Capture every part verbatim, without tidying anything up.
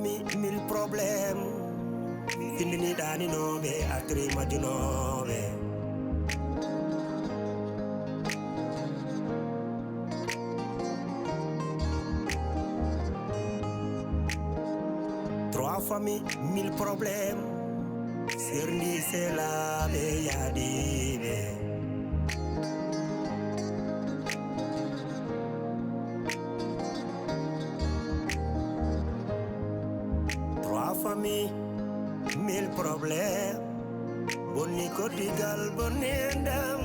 Mi mille problème. Findini ɗaninooɓe, artiri majjunooɓe. Trois familles, mille problèmes. Serndi selaaɓe yaadiiɓe. Trois familles, mille problèmes. Bonni koddigal, bonni endam.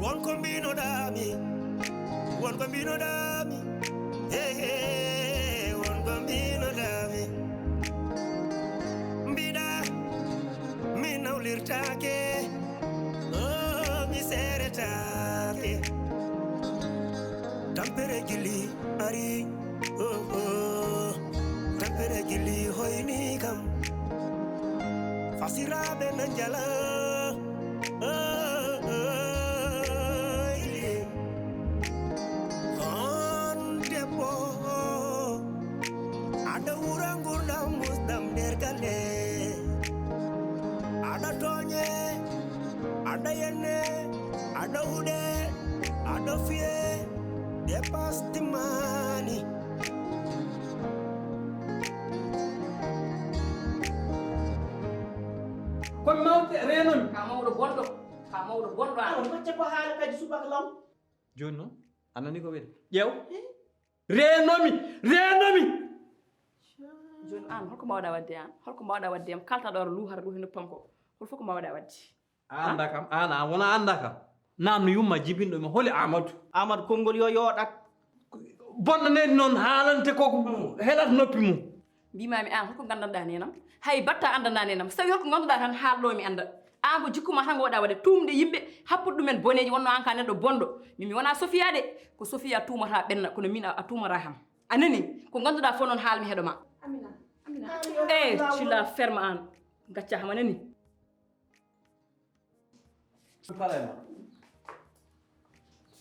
Won ko mbinoɗaami, won ko mbinoɗaami, he, he, won ko mbinoɗaami. Mbiɗa mi nawlirtaake, oh, mi seeretaake. Tampere gili ari, oh, oh. Tampere gili hoyni kam. Fasiraaɓe na njala, oh, oh, yeah. On debbo, aɗa wura ngurdam musɗam nder galle. Aɗa tooñe, aɗa yenne, aɗa huɗe, aɗa fiye, dépasse timmaani. Komi mawte reenon. Ka mawɗo bonɗo, ka mawɗo bonɗo an. Awa, macce ko haala kadi subaka law. Jooni noon, a nanii ko wiyetee? Ƴeew. Reenomi, reenomi. Jooni aan, holko mbaawɗaa waɗde aan? Holko mbaawɗaa waɗde am? Kaltaɗo ara luuhara ɗum he noppam ko. Hol fof ko mbaawɗaa waɗde? A anndaa kam, aan, aan wona anndaa kam. Naamno yumma jibinɗo mi, holi Amadou? Amadou, konngol yo yooɗat. Bonɗo neni noon haalante koko helat noppi mum. Mbimaami aan, holko nganndanɗaa neenam? Hay batta anndanɗaa neenam. So tawii holko ngannduɗaa tan haalɗo mi annda. Aan ko jikku ma tan ngoɗa waɗde tuumde yimɓe, happude ɗumen boneeji wonno aan ka neɗɗo bonɗo. Min mi wona Sofia de, ko Sofia tuumata ɓenna, kono min a, a tuumata kam. A nani? Ko ngannduɗaa fof noon haal mi heɗo ma. Amina, Amina. Eh, tu la ferme aan. Gacca hama nani? Palema.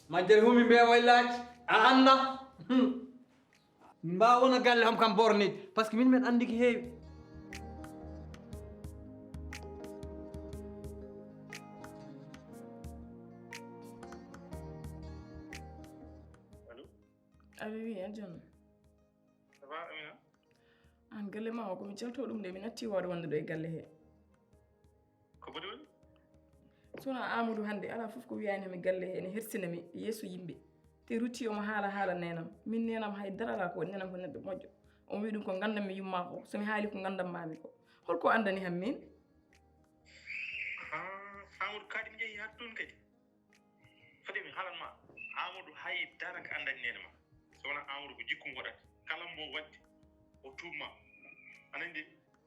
Majjere humi mbeewa e laaci. A annda? Hmm. Min mbaawa wona galle hom kam borneeji. Parce que min men anndi ki heewi. Allô? Allô, oui, a jooni. Ça va, Amina? Aan galle ma o, ko mi calto ɗum de, mi natti wawde wondude e galle he. Ko boni woni? So wonaa Amadou hannde, alaa fof ko wiyaani mi galle he, ene hersina mi yeeso yimɓe. Te rutti omo haala haala neenam. Min neenam hay dara alaa ko waɗi, neenam ko neɗɗo moƴƴo. Omo wiya ɗum ko nganndam mi yumma ko, so mi haali ko nganndam mami ko. Holko anndani ham min? Ah, Amadou kadi mi jehi haa toon kadi. Fade mi haalan ma, Amadou hay dara ko anndani neene ma. So wonaa Amadou ko jikku mum waɗata. Kala mbo waɗde, o tuub ma. A nani de?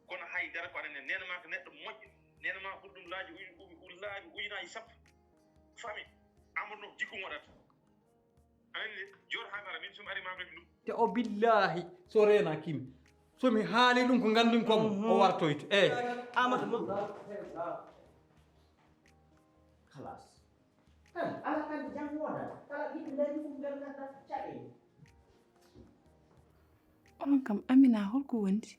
Kono hay dara ko anndani neene ma ko neɗɗo moƴƴo. Neene ma ɓuri ɗum laabi uju-, uju-, laabi ujunaaji sappo. Fami, Amadou noon ko jikku mum waɗata. A nani de? Jooɗo haa ngara, min so mi ari ma kadi ɗum. Te o billahi, so reena kim. So mi haali ɗum ko nganndumi ko mo, o wartoyto. Eh. Amadou mo. Kalas. Ala kandi jam wona. Kala ɓiɓɓe dañi fof ngal ngadda caɗeele. On kam Amina holko wondi?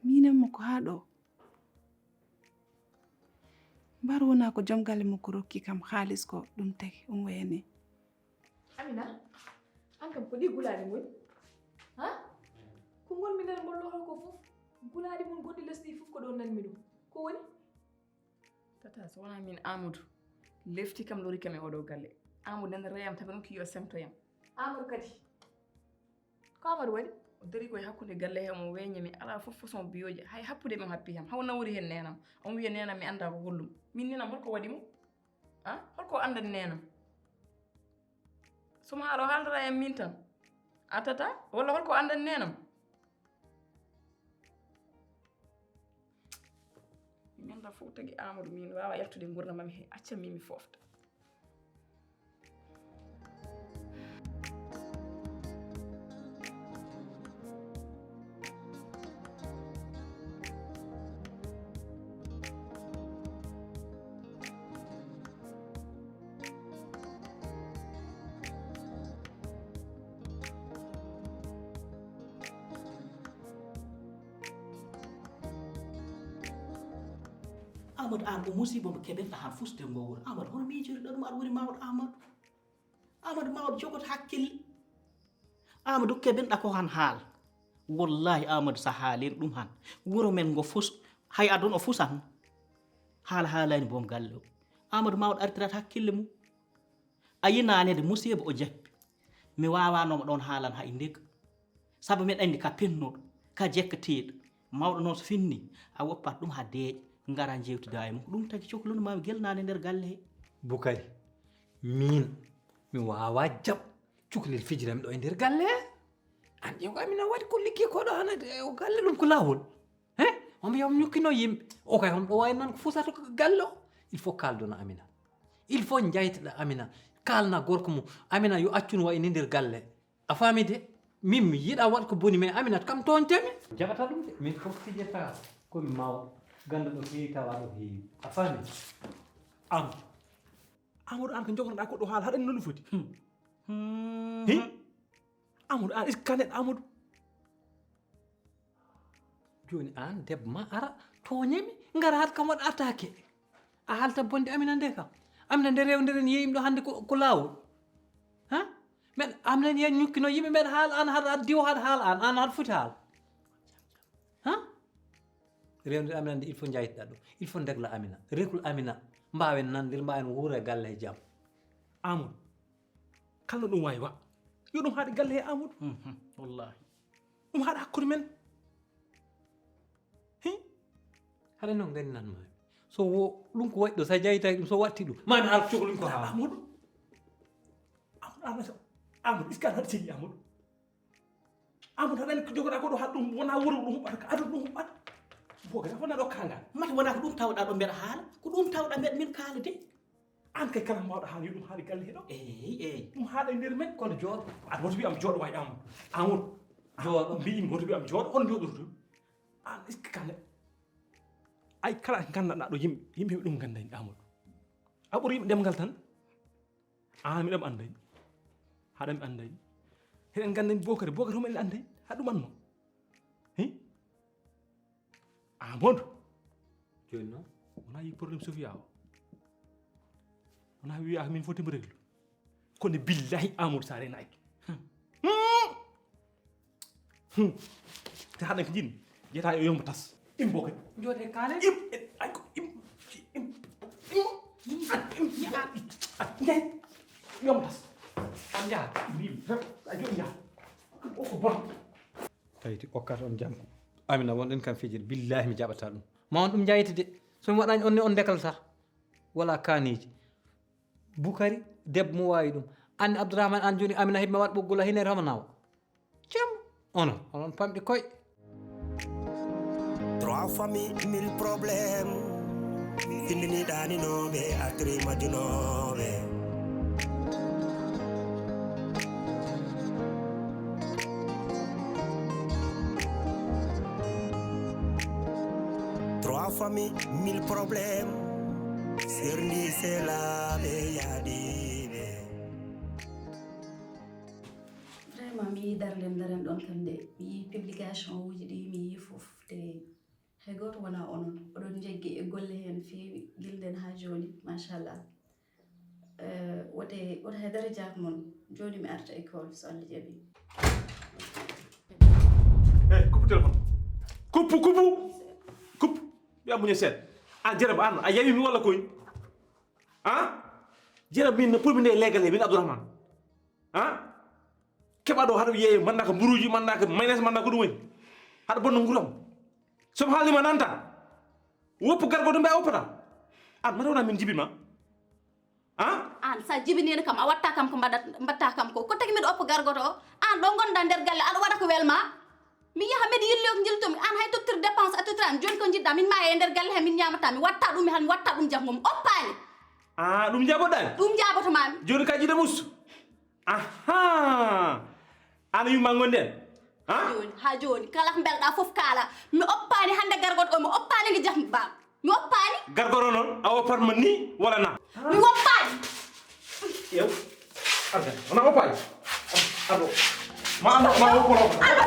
Minan mo ko haa ɗo. Mbar wona ko joom galle makko rokki kam haalis ko ɗum tagi on wayani. Amina, an kam ko ɗi gulaaɗi ngoni? Ha? Ko ngonmi nder ngol loho ko fof? Gulaaɗi mon gonɗi lesdi fof ko ɗo nanmi ɗum. Ko woni? Tata, so wonaa min Amadou, lefti kam, lori kam e oɗo galle. Amadou nana reyam, tawi ɗum ko yo semtoyam. Amadou kadi? Ko Amadou waɗi? O dari koye hakkunde galle he, omo weeña mi, alaa fof façon biyooji. Hay happude mi o happi ham, haw nawori heen neenam. Omo wiya neenam mi anndaa ko hollum. Min neenam holko waɗi mo? Ah, holko anndani neenam? So mo haala o haaldata e am min tan. A tata, walla holko anndani neenam? Mi anndaa fof tagi Amadou, min waawa yaltude nguurndam am he, acca min mi foofta. Amadou, aan ko musiiba mo keɓen-ɗaa han fusude ngoo wuro. Amadou, hono miijoriɗaa ɗum aɗa woni Mamadou Amadou? Amadou, Mamadou jogoto hakkille. Amadou keɓen-ɗaa ko han haala. Wallaahi Amadou, so a haaliino ɗum han, wuro men ngo fus, hay aduna o fusan. Haala haalaani boom galle o. Amadou, Mamadou artirat hakkille mum. A yii naane nde musiiba o jappi. Mi waawaano mo ɗoon haalan hay ndeka. Sabu miɗo anndi ka pennuɗo, ka jekkateeɗo. Mawɗo noon so finnii, a woppat ɗum haa deeƴa, ngaraa njeewtidaa e mum. Ɗum tagi cukalel maa mi gelnaani e nder galle he. Bukari, miin, mi waawaa jaɓ cukalel fijira mi ɗo e nder galle he. Aan ƴeew Amina waɗi ko liggii ko ɗo hannde e o galle ɗum ko laawol. He? Omo wiya omo ñukkino yimɓe. O kay hono ɗo waawi nan ko fusata ko galle o. Il faut kaaldono Amina. Il faut njaytoɗaa Amina. Kaalnaa gorko mum. Amina yo accu no wayi ni nder galle. A faami de? Min mi yiɗaa waɗ ko boni, mais Aminata kam tooñtee mi. Jaɓataa ɗum de. Min fof fijirtaa ko mi maaw. Gannda ɗo heewi tawa ɗo heewi. A faami? Am. Amadou, aan ko jogorɗaa ko ɗo haala haɗani no ɗum foti. Hmm. Hi? Amadou, aan iskanet Amadou. Jooni aan debbo ma ara tooñe mi, ngara haɗ kam waɗ attaqué. A haalta bonde Amina nde kam. Amina nde rewnderen yeeyim ɗo hannde ko, ko laawol. Ha? Men Amina ni en ñukkino yimɓe men haal aan haɗ addi o haɗ haal aan, aan haɗ foti haal. Ha? Rewndere Amina nde il faut njaytoɗaa ɗum. Il faut ndegla Amina. Rekul Amina. Mbaawen nandir, mbaawen wuura e galle e jam. Amadou. Kala no ɗum waawi wa. Yo ɗum haaɗi galle he Amadou. Mhm, wallaahi. Ɗum haaɗa hakkunde men. Hi? Haɗa noon nganndinan ma. So wo ɗum ko waɗi ɗo, so a jaytaaki ɗum, so watti ɗum. Ma mi haal cukalel ko haa. Amadou. Amadou, Amadou, Amadou, iska haɗa sigi Amadou. Amadou, haɗa anndi ko jogoɗaa ko ɗo haɗa ɗum, wona wuro ɗum huɓɓata, ko aduna ɗum huɓɓata. Boga, wona ɗo kangal. Mata wona ko ɗum tawɗaa ɗo mbeɗa haala, ko ɗum tawɗaa mbeɗa min kaala de. Aan kay kala mbaawɗo haala, yo ɗum haaɗi galle he ɗo. Eey, eey. Ɗum haaɗa e nder men. Kono jooɗo. Aɗa woto wiy am jooɗo waay Amadou. Amadou. Jooɗo. Mbiyi mi woto wiy am jooɗo, on jooɗoto ɗum. Aan iska kala. Ay kala nganndanɗaa ɗo yimɓe, yimɓe heɓe ɗum ngannda Amadou. A ɓuri yimɓe ɗemngal tan. Aan miɗo mi annday. Haɗa mi annday. Heɗen nganndani Bokari, Bokari homo en annday. Haɗa ɗum annoo. Hi? Amadou. Jooni noon? Wonaa yi problème Sofia o. Wonaa wiyaa ko min foti mo réglu. Kono billahi Amadou Sare naaki. Hmm. Hmm. Te haɗa ko jin. Jeta yo yombo tas. Imbo kay. Joote kaale. Im, eh, ay ko im, im, im, im, im, im, im, yombo tas. An jaha. Ni, ay jooɗi jaha. O ko bon. Tawi ti okkat on jam. Amina wonɗen kam fijir. Billahi mi jaɓata ɗum. Ma on ɗum jayta de. So mi waɗani on ni on dekal sah. Wala kaaniji. Bukari, debbo mo waawi ɗum. Anne Abdourahmane, aan jooni Amina heɓi ma waɗ ɓoggol a hinere homo nawa. Cem, onon, onon pamɗi koy. Trois familles, mille problèmes. Findini ɗaninooɓe, artiri majjunooɓe. Trois familles, mille problèmes. Serndi selaaɓe yaadiiɓe. Vraiment, mi yii darnde ndaren ɗon kam de. Mi yii publication uji ɗi, mi yii fof. Te hay gooto wonaa onon. Oɗon njaggi e golle heen feewi, gila nden haa jooni, machallah. Eh, wote, wote hay dara jaak mon. Jooni mi arta école, so Allah jaɓi. Hey, coupe téléphone. Coupe, coupe. Coupe. Yo muñe seet. An jarab an, a yawi mi walla koy? Ah? Jarab min no pour mi nde legal he, min Abdourahmane. Ah? Keɓa ɗo haɗa yeeye, mannda ko mburuuji, mannda ko mayonnaise, mannda ko ɗum woni. Haɗa bonno nguuram. So mi haalnima nanta. Woppu gargoto mbe a woppata. An mata wona min jibi ma. Ah? An sa jibinino kam, a watta kam ko mbaɗat-, mbatta kam ko. Ko tagi miɗo oppo gargoto o? An ɗo ngonɗa nder galle, aɗa waɗa ko welma? Mi yaha mbeɗa yilli ko jiltumi. An hay tottir dépense a tottirani. Joni ko jiɗɗa? Min maaya e nder galle he, min ñamata. Mi watta ɗum, mi han mi watta ɗum janggo. Mi oppani. Ah, ɗum jaboɗa? Ɗum jaboto mami. Joni ka jiɗa musu? Aha! An yumma gonden? Ha? Joni, ha joni, kala ko mbelɗa fof kaala. Mi oppani hande gargoto o, mi oppani nde jahmi ba. Mi oppani. Gargoto noon, a oppat mo ni wala na? Mi oppani. Yow. Arga, wona oppani. Argo. Ma, ma, ma, oppo, oppo. Argo.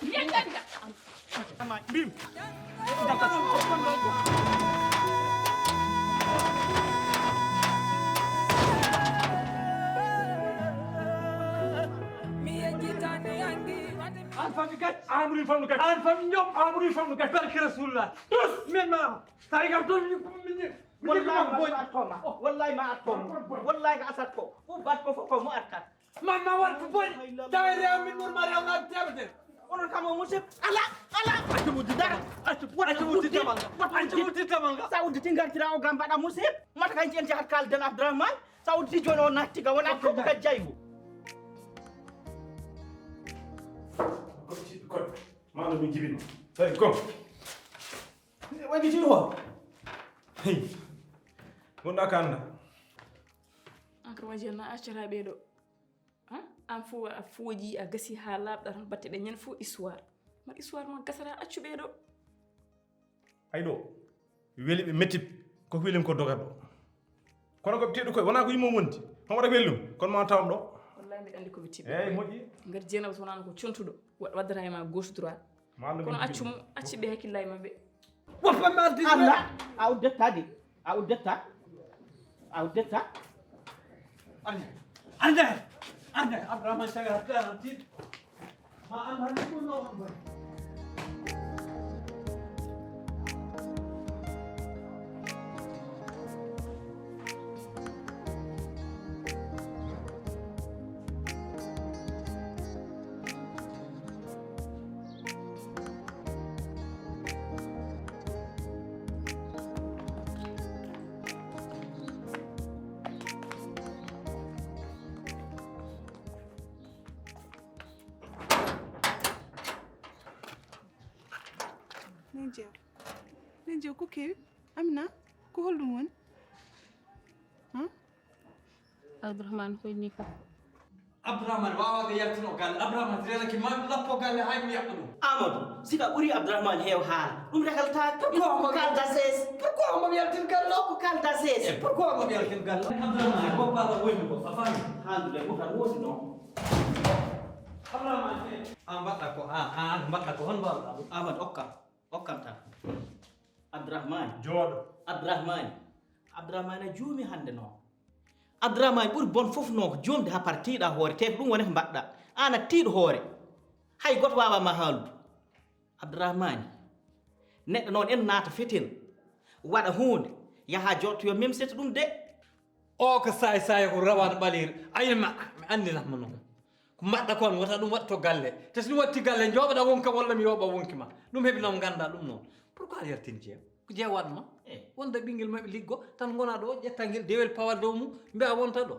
Ñaŋŋan ka. Mbim. An fami kat. An ɓuri famɗo kat. An fami ñom. An ɓuri famɗo kat. Barke Rasulullah. Tus. Min ma. Tawi kam toon mi, mi, mi, mi, wallahi ma atto ma. Wallahi ma atto ma. Wallahi ko asat ko. Ko bat ko fof ko mo artat. Man ma wat ko boni. Tawi rew min ɓur ma rew ngal temedere. Onon kam o musib. Ala, ala. Acca mo dittamal. Acca mo dittamal. Acca mo dittamal. Sa udditi ngartira o gam mbaɗa musib. Mata kan ƴen jahat kalden Abdourahmane. Sa udditi joni o natti ga wona ko ka jaygu. Ko ci ko. Ma no mi jibin. Hey, go. Wadi ci ho. Hey. Wonɗa kanda. An kadi waji na accata ɓeeɗo. Han? An fof a fooƴi a gasi ha laaɓɗa tan batte ɗe ñande fof histoire. Ma histoire ma gasata accu ɓeeɗo. Ay ɗo. Weli ɓe mettit. Ko welin ko dogat ɗo. Kono ko teɗu koy wona ko yimmo wondi. Homo waɗa welɗum. Kono ma tawam ɗo. Wallahi mbiɗa andi ko ɓe tiɓɓi. Eyyi moƴƴi. Ngar jeenaba so wonano ko contuɗo. Wa- waddata e ma gauche droit. Kono accu mo acci ɓe hakkillaji maɓɓe. Woppa ma ardi. Allah, a uddetta de. A uddetta. A uddetta. Arde. Arde. Arde. Abdourahmane Sagar arde arde. Ma an hande ko no on boy. Nen jeew. Nen jeew ko kewi? Amina, ko holɗum woni? Huh? Abdourahmane hoyni ka. Abdourahmane wawa ɓe yaltino galle. Abdourahmane renaki ma lappo galle hay mi yaɓɓa ɗum. Amadou, sika ɓuri Abdourahmane heew haala. Ɗum ragal ta. Pourquoi on mbaɗi kalda ses? Pourquoi on mbaɗi yaltin galle o? Ko kalda ses. Eh, pourquoi on mbaɗi yaltin galle? Abdourahmane ko baba woni ko a fami. Handude mo tan wodi non. Abdourahmane an mbaɗɗa ko an an mbaɗɗa ko hon mbaɗɗa ɗum. Amadou okkam. Okkam tan. Abdourahmane. Jooɗo. Abdourahmane. Abdourahmane a juumi hannde noon. Abdourahmane ɓuri bon fof noon ko joomde haa par tiiɗa hoore te ko ɗum woni ko mbaɗɗa. Aan a tiiɗ hoore. Hay gooto waawaa ma haalude. Abdourahmane. Neɗɗo noon en naata fetel. Waɗa huunde. Yaha jooɗto yo memset ɗum de. O ko saay saay ko rawaano ɓaleeri. Ayne ma mi anndinan mo noon. Ko mbaɗɗa kon wota ɗum waɗto galle. Te so ɗum watti galle njooɓaɗa wonka walla mi yooɓa wonki ma. Ɗum heɓi noon ngannda ɗum noon. Pourquoi aɗa yaltini jeew? Ko jeew waɗma? Eh. Wonda ɓinngel maɓɓe liggo tan ngona ɗo ƴetta ngel dewel pawa dow mum mbiya wonta ɗo.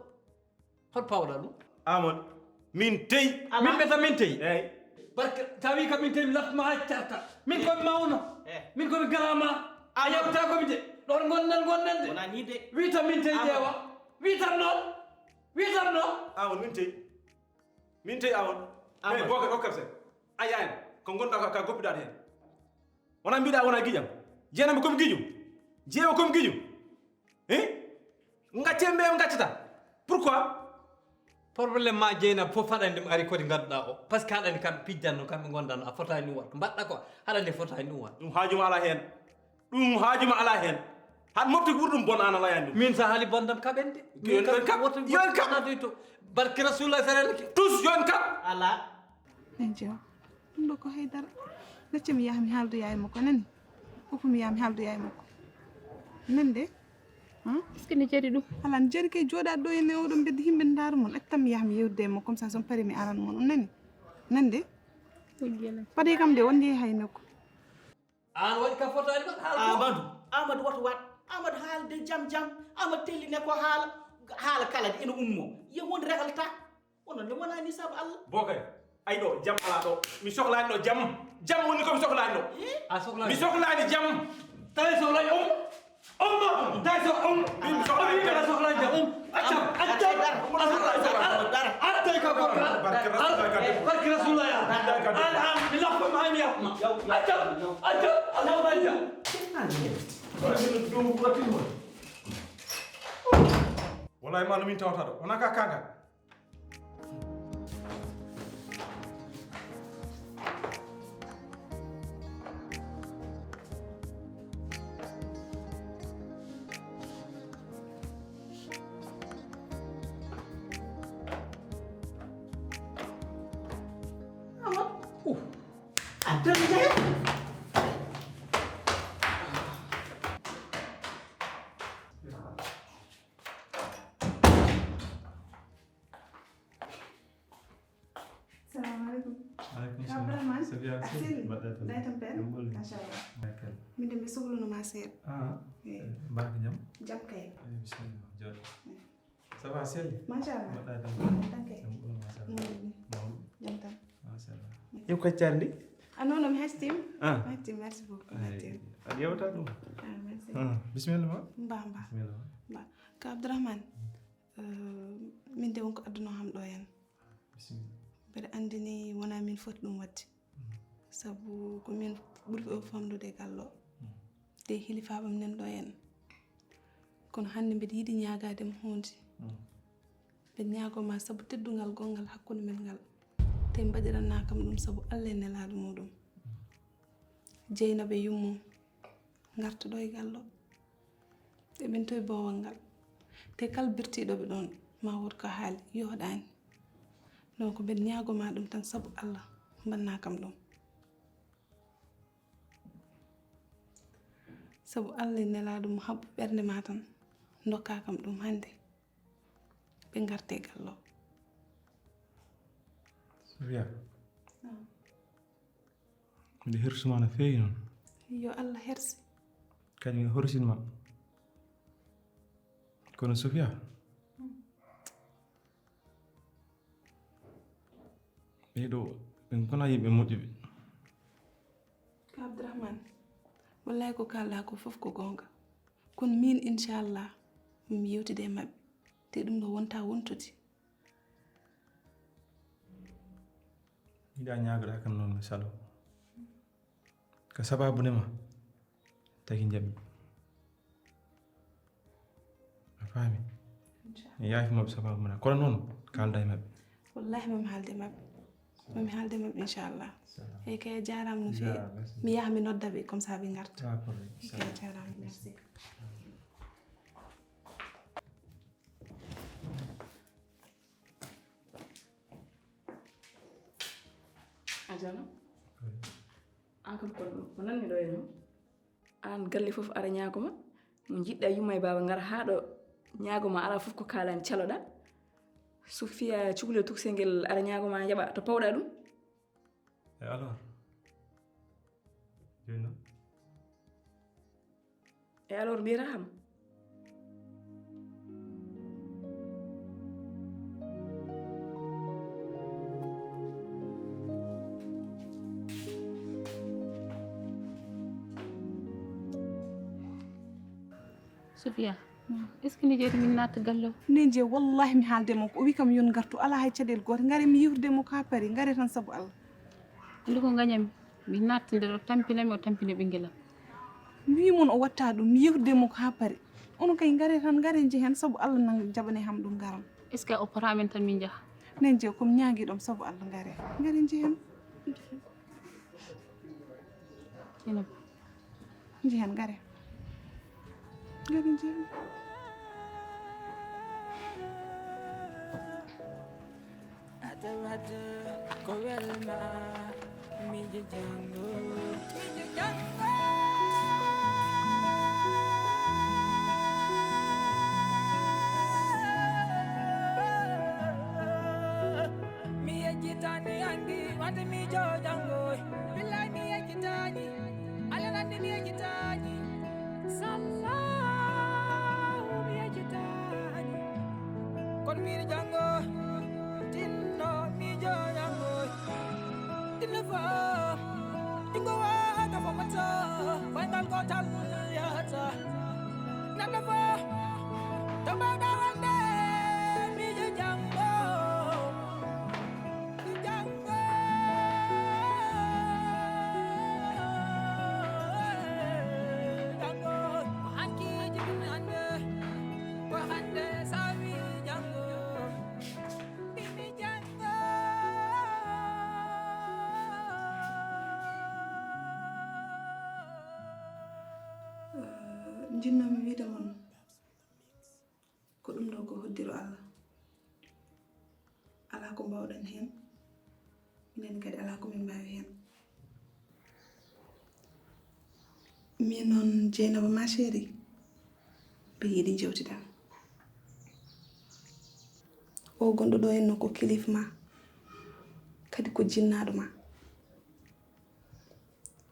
Hol pawɗa ɗum? Amadou, min tey. Min ɓeta min tey. Eyyi. Barka, tawi ka min tey, mi lafma ha carta. Min ko mi mawno. Eh. Min ko mi garama. A yawta ko mi de. Ɗon gonɗen, gonɗen de. Wona ni de. Wita min tey ƴeewa. Witan noon. Witan noon. Amadou, min tey. Min tey Amadou. Amadou. Eyyi, Bocar, Bocar Seck. A yaani. Ko gonɗa ka, ka goppiɗa hen. Wona mbiɗa wona giƴam. Jeenam ko mi giƴo. Jeewa ko mi giƴo. Hein? Gacce mbe ɓe gaccata. Pourquoi? Problème ma Jeynaba fof aɗa anndi ɗum ari kodi ngadduɗa o. Parce que aɗa anndi kamɓe pijjanno, kamɓe gondanno, a fotaani ɗum waɗ. Ko mbaɗɗa ko, aɗa anndi fotaani ɗum waɗ. Ɗum haaju ma ala heen. Ɗum haaju ma ala heen. Haɗ mofti ko ɓuri ɗum bon an a layaani ɗum. Min sa haali bondam kaɓen de. Yo en kaɓ. Yo en kaɓ. Barke Rasulullah sallallahu alaihi wasallam. Tous yo en kaɓ. Ala. Min jeewa. Ɗum ɗo ko haydara. Gacce mi yaha mi haaldoya e makko nani. Fof mi yaha mi haaldoya e makko. Nande? Est-ce que ne jari ɗum? Ala ne jari kay jooɗaade ɗo ene oɗo mbeddi yimɓe ndaara mon. Accu tan mi yaha mi yewtude e makko comme ça so mi parii mi aran mon. On nani? Nande? Paɗe kam de on njehi hay nokku. An waɗi ka fotaani ɗon haal ko. Amadou, Amadou woto waɗ. Amadou haalde jam jam. Amadou telline ko haala, haala kala de ene ummo. Yo won ragalta. Onon ne wonani sabu Allah. Bokay, ay ɗo, jam ala ɗo. Mi sohlani ɗo jam. Jam woni ko mi sohlani ɗo. Eh? A sohlani. Mi sohlani jam. Tawi sohlani um. Um, tawi so um. Min mi sohlani jam. A sohlani jam. Um. Accam, accam. A sohlani jam. Ar, ar, tawi ka gorko. Barke Rasulullah. Barke Rasulullah ya. An, an, mi lafo ma, mi yafma. Accam, accam. A sohlani jam. Wallahi ma no min tawata ɗo. Wona ka kanga. Salamu aleykum. Aleykum salam. Abdourahmane. Safiya, a selli? Mbaɗɗa tan. Day tan pen? Machallah. Min de mi sohluno ma seeɗa. Ah. Eyi. Mbaɗɗa jam? Jam kay. Eyi, bisimilla. Jooɗo. Eyi. Ça va, selli? Machallah. Mbaɗɗa tan? Tan kay. Jam ɓolo, machallah. Mawɗum. Mawɗum. Jam tan. Machallah. Yo kaccaari ndi? Ah, non, non, mi hestima. Ah. Mi hestima, merci beaucoup. Merci. Aɗa yewta ɗum? Ah, merci. Ah, bisimilla ma. Mba, mba. Bisimilla ma. Mba. Ka Abdourahmane. Eh, min de wonko adduno ham ɗo hen. Bisimilla. Mbeɗa anndi ni wona min foti ɗum waɗde. Mm. Sabu ko min ɓuri o famɗude e galle o. Mm. Te hilifaaɓe am nan ɗo hen. Kono hannde mbeɗa yiɗi ñaagaade mo huunde. Mm. Mbeɗa ñaagoo ma sabu teddungal gonngal hakkunde men ngal. Te mbaɗiranaa kam ɗum sabu Allah e nelaaɗo muɗum. Mm. Jeynaba e yummum ngarta ɗo e galle o. Eɓen toye boowal ngal. Te kala birtiiɗo ɓe ɗoon, ma wood ko haali, yooɗaani. Donc, mbeɗa ñaagoo ma ɗum tan sabu Allah, mbaɗnaa kam ɗum. Sabu Allah e nelaaɗo mo haɓɓu ɓernde ma tan, ndokkaa kam ɗum hannde. Ɓe ngarta e galle o. Sofiya. Naam. Mbiɗa hersumaa no feewi noon. Yo Allah herse. Kadi mi horsin ma. Kono Sofiya, ɓee ɗo, ɓe ngonaa yimɓe moƴƴuɓe. Ka Abdourahmane, wallahi ko kaalɗaa ko fof ko goonga. Kono miin, inchallah, mi yewtida e maɓɓe. Te ɗum ɗo wonta wontude. Yiɗa ñaagoɗaa kam noon mi salo. Ko sababu ne ma tagi njaɓi. A faami? Inchallah. Mi yaafi maɓɓe sababu mum. Kono noon kaalda e maɓɓe. Wallahi mami haalde maɓɓe. Mami haalde maɓɓe inchallah. Inchallah. Eyyi kay a jaaraama no feewi. Ya, merci. Mi yaha mi nodda ɓe comme ça ɓe ngarta. Pas problème. Eyyi kay a jaaraama, merci. Ajana. An kam ko, ko nanmi ɗo e no? An galle fof ara ñaagoma. Mo jiɗɗa yumma e baaba ngara haa ɗo ñaagoma ala fof ko kaalani caloɗa. Sofiya cukalel tokosel ngel ara ñaagoma jaɓa to pawɗa ɗum. E alors? Jooni noon? E alors mbiyata kam. Sofia, est-ce que mi jeeri min natta galle o? Nde je, wallahi mi haalde mo ko o wi kam yon ngartu, ala hay caɗeele goote. Ngare mi yiwrude mo ka pari, ngare tan sabu Allah. Andi ko gañami, mi natta nder o tampinami, o tampina ɓinngel am. Mi wi mon o watta ɗum, mi yiwrude mo ka pari. Onon kay ngare tan, ngare njehen sabu Allah nan jaɓane ham ɗum ngaram. Est-ce que o pora amen tan min njaha? Nde je, ko mi ñaagi ɗum sabu Allah, ngare. Ngare njehen. Ina. Njehen, ngare. Ngare njehen. Adawada ko welma mijo jango. Mijo jango. Mi yejjitani angi wande mijo jango. Billahi mi yejjitani. Ala nandi mi yejjitani. Sallahu mi yejjitani. Kon miiri jango, tinno miijo jango. Tinno fo, jungo wa ka fo mato, koyngal gotal yata. Nanda fo, to mbawɗa wonde miijo jango. Jango, jango, ko hanki jibin hande, ko hande sawi jango, bimi jango. Eh, jinnoomi wiide mon, ko ɗum ɗo ko hoddiro Allah. Alaa ko mbaawɗen heen, minen kadi alaa ko min mbaawi heen. Min noon, Jeynaba ma chérie, mbiɗa yiɗi njewtiden. O gonɗo ɗo henno ko kilifa ma, kadi ko jinnaaɗo ma.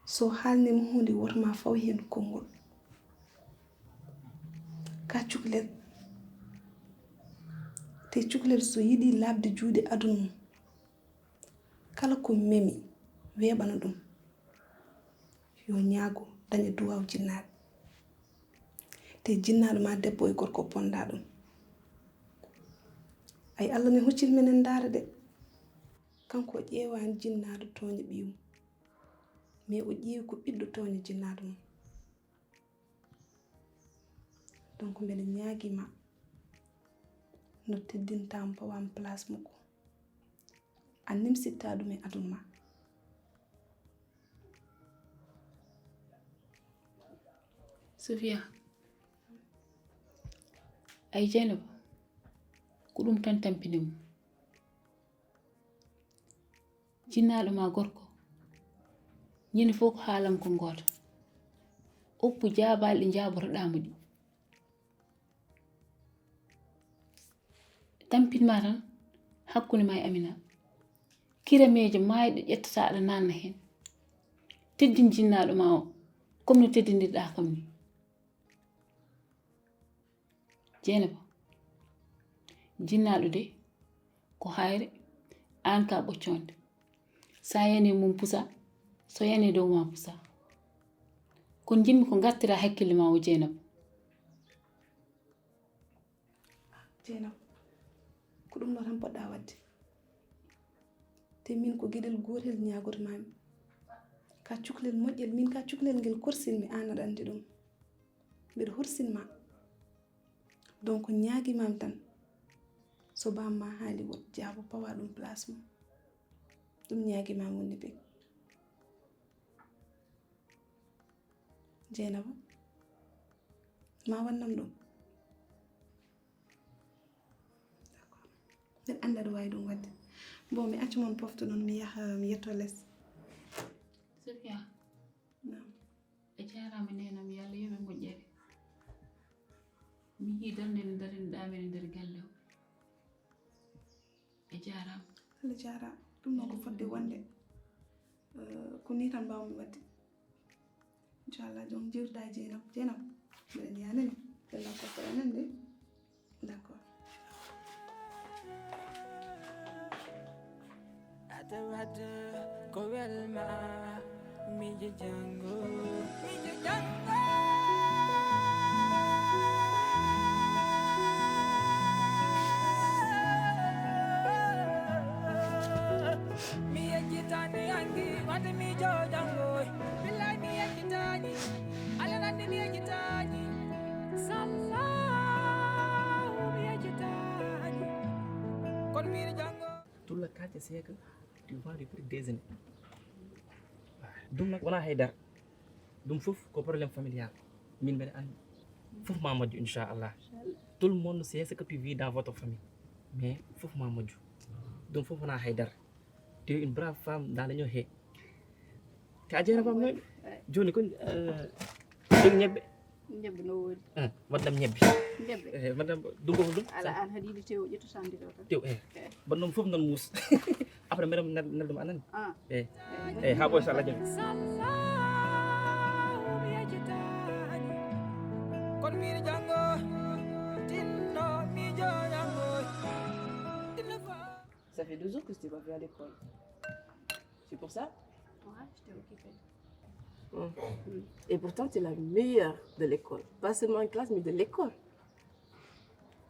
So haalniima huunde, woto ma faw heen konngol. Ka cukalel. Te cukalel so yiɗi laaɓde juuɗe aduna mum, kala ko memi weeɓana ɗum, yo ñaago daña duwaaw jinnaaɓe. Te jinnaaɗo ma debbo e gorko o ponda ɗum. Ay, Allah ne hucciti menen ndaara de. Kanko o ƴeewaani jinnaaɗo tooña ɓiyum. Mais o ƴeewi ko ɓiɗɗo tooña jinnaaɗo mum. Donc mbeɗa ñaagii ma, no teddinta mo, pawa mo place makko, a nimsitta ɗum e aduna ma. Sofia, ay Jeynaba, ko ɗum tan tampini mo. Jinnaaɗo ma gorko, ñande fof ko haalam ko gooto. Oppu jaabaali ɗi njaabotoɗaa mo ɗi. Tampin ma tan hakkunde ma e Amina. Kirameeje maayɗe ƴettata aɗa naatna heen. Teddin jinnaaɗo ma o, comme no teddindirɗaa kam ni. Jeynaba, jinnaaɗo de ko hayre, aan ka ɓoccoonde. So a yani mum pusa, so yani dow ma pusa. Kono njiɗmi ko ngartira hakkille ma o, Jeynaba. Jeynaba, ko ɗum ɗo tan poɗɗa waɗde. Te min ko geɗel gootel ñaagoto maami. Ka cukalel moƴƴel, min ka cukalel ngel korsinmi, aan aɗa anndi ɗum. Mbeɗa horsin ma. Donc ñaagi maam tan, so baam ma haali woto jaabo, pawa ɗum place mum. Ɗum ñaagi maam woni ɓe. Jeynaba, ma wannam ɗum. D'accord. Mbeɗa anndi aɗa waawi ɗum waɗde. Bon, mi acca mon pofta noon, mi yaha, mi yetto les. Sofia. Naam. A jaaraama, neenam, yo Allah yoɓe moƴƴere. Mi yii darnde nde daraniɗaa men e nder galle o. A jaaraama. Allah jaaraama. Ɗum noon ko fotde wonde. Eh, ko nii tan mbaawmi waɗde. Inchallah, joom jiwta e Jeynaba. Jeynaba, mbeɗen yaha nani? Bella ko ko enen de. D'accord. Adawada ko welma mijo jango. Mijo jango. Wata miijo janngo, billaay mi yeccitaani. Alla nandi mi yeccitaani. Sallahu mi yeccitaani. Kono miijo janngo. Tout le quartier sait que tu vends du petit déjeuner. Ɗum nag wonaa hay dara. Ɗum fof ko problème familial. Min mbeɗa anndi. Fof ma moƴƴu, inchallah. Tout le monde sait ce que tu vis dans votre famille. Mais fof ma moƴƴu. Ɗum fof wonaa hay dara. Tu es une brave femme dans le ñoo he. Te a jeera fam noy. Jooni kon, eh, jogi ñebbe. Ñebbe no woodi. Eh, waddam ñebbe. Ñebbe. Eh, madame, dungo ko ɗum? Ala an haɗi yiɗi tewo ƴettu sandi ɗo tan. Tew, eh. Eh. Bon, ɗum fof noon muus. Après, mbeɗa nel-, neldum anan. Ah. Eh. Eh, haa boy, so Allah jaɓi. Sallahu mi yeccitaani. Kono miijo janngo, tinno miijo janngo. Tinno fa- Ça fait deux jours que je t'ai pas vu à l'école. C'est pour ça? Ouais, j'étais occupée. Hmm. Et pourtant, tu es la meilleure de l'école. Pas seulement en classe, mais de l'école.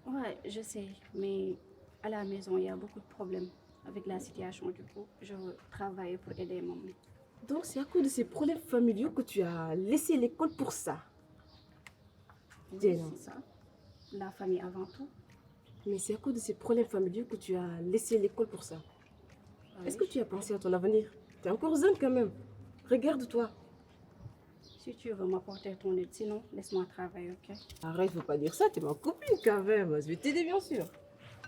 Ouais, je sais, mais à la maison, il y a beaucoup de problèmes avec la situation. Du coup, je veux travailler pour aider maman. Donc, c'est à cause de ces problèmes familiaux que tu as laissé l'école pour ça? Oui, Diana, c'est ça. La famille avant tout. Mais c'est à cause de ces problèmes familiaux que tu as laissé l'école pour ça. Ah oui. Est-ce que tu as pensé à ton avenir? Tu es encore jeune quand même. Regarde-toi. Si tu veux m'apporter ton aide, sinon, laisse-moi travailler, ok? Arrête, faut pas dire ça, t'es ma copine quand même. Je vais t'aider, bien sûr.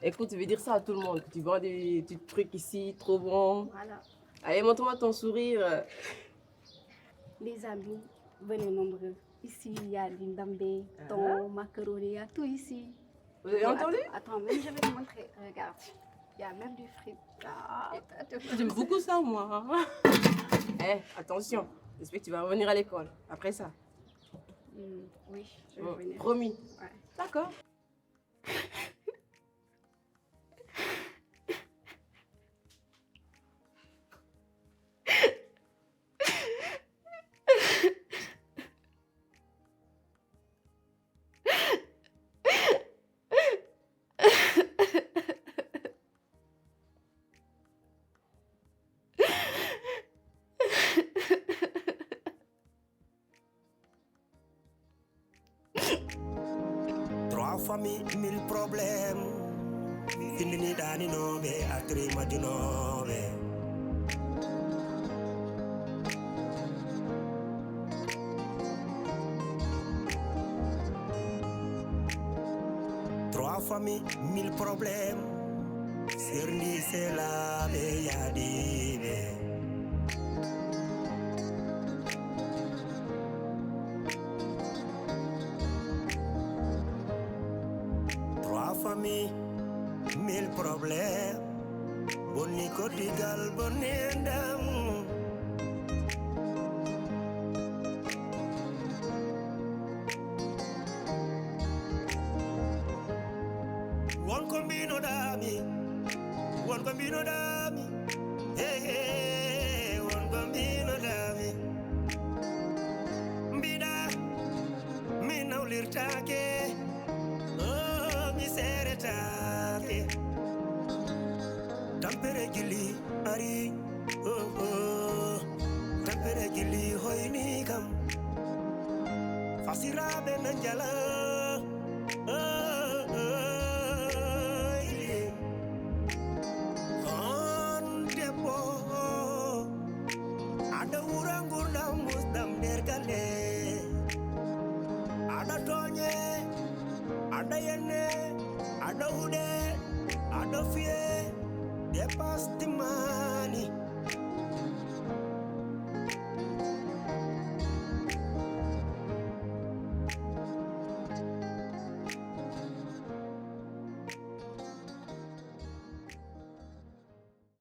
Écoute, je vais dire ça à tout le monde, que tu vends des, des trucs ici, trop bon. Voilà. Allez, montre-moi ton sourire. Les amis, venez nombreux. Ici, il y a des ndambé, thon, macaroni, il y a tout ici. Vous avez entendu? Attends, attends, même je vais te montrer. Regarde, il y a même du fruit. Ah, j'aime beaucoup ça, moi. Eh, attention. J'espère que tu vas revenir à l'école après ça. Hmm, oui, je vais revenir. Promis. Ouais. D'accord. Trois familles, mille problèmes. Findini ɗaninooɓe, artiri majjunooɓe. Trois familles, mille problèmes. Serndi selaaɓe yaadiiɓe. Trois familles, mille problèmes. Bonni koddigal, bonni enɗam. Won ko mbinoɗaami, won ko mbinoɗaami, he, he, won ko mbinoɗaami. Mbiɗa, mi nawlirtaake, oh, mi seeretaake. Tampere gili ari, oh, oh. Tampere gili hoyni kam. Fasiraaɓe na njala, oh, oh, yeah. On debbo, aɗa wura ngurdam musɗam nder galle. Aɗa tooñe, aɗa yenne, aɗa huɗe, aɗa fiye. Dépasse ma